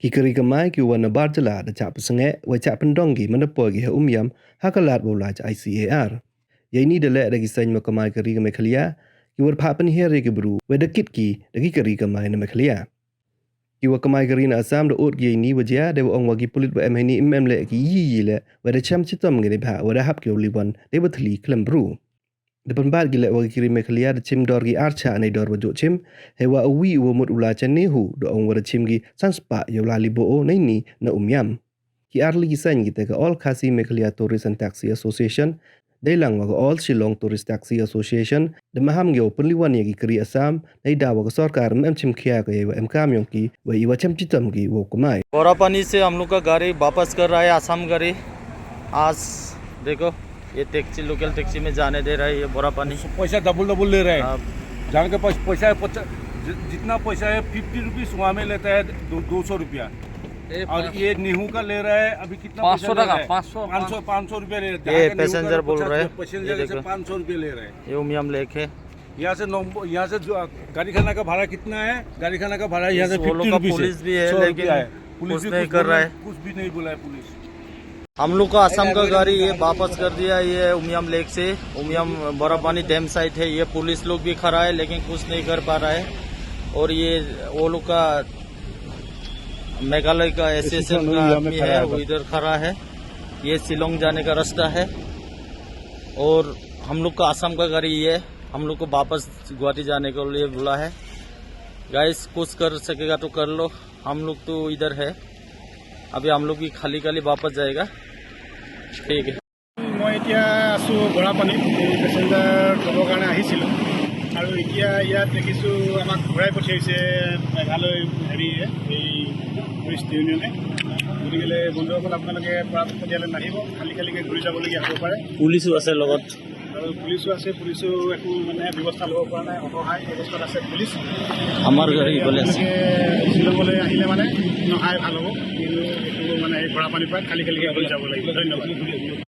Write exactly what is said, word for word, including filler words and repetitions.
Ki kari kamai ki wan na bar jylla da chah pynsangeh wei chah pyndong ki mynda poi ki ha Umiam ha ka lad wow lai cha I C A R. Ïa ini da leh da ki seng wa kamai kari ka Meghalaya, ki wa phah pynhiar ïa ki bru wei da kit ki da ki kari kamai na Meghalaya. Ki wa kamai kari na Assam da ud ki ïa ini wa jia, da wa ong wa ki pulit wa em ha ini im em leh ki yi yi leh, wei da chem chitom ki ne bha, wei da hap ki u liwan da wa thli khlem bru. Da pynbat ki leh wa ki kari Meghalaya da chim dor ki ar chah nei dor wa juh chim, hei wa uwi u wa mut u la chen ne hu, da ong wa da chim ki san spah ïa u la li bo o nei ni na Umiam. Ki ar li ki seng ki te ka All Khasi Meghalaya Tourist and Taxi Association, dei lang wa ka All Shillong Tourist Taxi Association, da maham ki u pynliwan ïa ki kari Assam, nei da wa ka sorkar em em chim khia ka ïa wa em kam yong ki, wa i wa chem chitom ki wa u kamai. बोरापानी से हम लोग का गाड़ी वापस कर रहा है, आसाम गाड़ी। आज देखो, ये टैक्सी, लोकल टैक्सी में जाने दे रहा है ये बोरापानी। पैसा डबल डबल ले रहे हैं। आप जहाँ के पास पैसा है, पचास, जि-, जितना पैसा है, फिफ्टी रुपीज वहाँ में लेता है, दो, दो सौ रुपया। ये और पाँच ये नीहू का ले रहा है, अभी कितना पाँच सौ पैसा ले टका, रहा है? पाँच सौ, पाँच सौ, पाँच सौ रुपया ले रहा है। ये जहाँ का नीहू का पैसेंजर बोल रहा है, पचास रुपया, पैसेंजर ये जैसे देखो। पाँच सौ रुपया ले रहा है। ये उमियम लेक है। यहाँ से नौ, यहाँ से जो, गाड़ी खाना का भाड़ा कितना है? गाड़ी खाना का भाड़ा यहाँ से इस वो लोग फिफ्टी का रुपीज है, पुलिस भी है, सौ लेकिन रुपया है। पुलिस कुछ भी नहीं कुछ कर रहा बोला, है। कुछ भी नहीं बोला है पुलिस। हम लोग का आसाम का गाड़ी ये वापस कर दिया, ये उमियम लेक से, उमियम बोरापानी डैम साइड है, ये पुलिस लोग भी खड़ा है, लेकिन कुछ नहीं कर पा रहा है। और ये वो लोग का मेघालय का एसोसिएशन का आदमी है, वो इधर खड़ा है। ये शिलोंग जाने का रास्ता है और हम लोग का आसाम का गाड़ी ये है, हम लोग को वापस गुवाहाटी जाने के लिए बोला है। गाइस, कुछ कर सकेगा तो कर लो, हम लोग तो इधर है, अभी हम लोग भी खाली खाली वापस जाएगा। ठीक है। মই এতিয়া আছোঁ বৰাপানীত, এই পেচেঞ্জাৰ থ'বৰ কাৰণে আহিছিলোঁ আৰু এতিয়া ইয়াত দেখিছোঁ আমাক ঘূৰাই পঠিয়াইছে মেঘালয় হেৰিয়ে, এই টুৰিষ্ট ইউনিয়নে। গতিকে বন্ধুসকল, আপোনালোকে পৰাপক্ষত ইয়ালৈ নাহিব, খালী খালীকৈ ঘূৰি যাবলগীয়া হ'ব পাৰে। পুলিচো আছে লগত। আৰু পুলিচো আছে, পুলিচেও একো মানে ব্যৱস্থা ল'ব পৰা নাই, অসহায় অৱস্থাত আছে পুলিচ। আমাৰ গাড়ী গ'লে আছে। আপোনালোকে শ্বিলঙলৈ আহিলে মানে নহাই ভাল হ'ব, কিন্তু এইটো মানে এই বৰাপানীৰ পৰা খালী খালীকৈ ঘূৰি যাব লাগিব। ধন্যবাদ।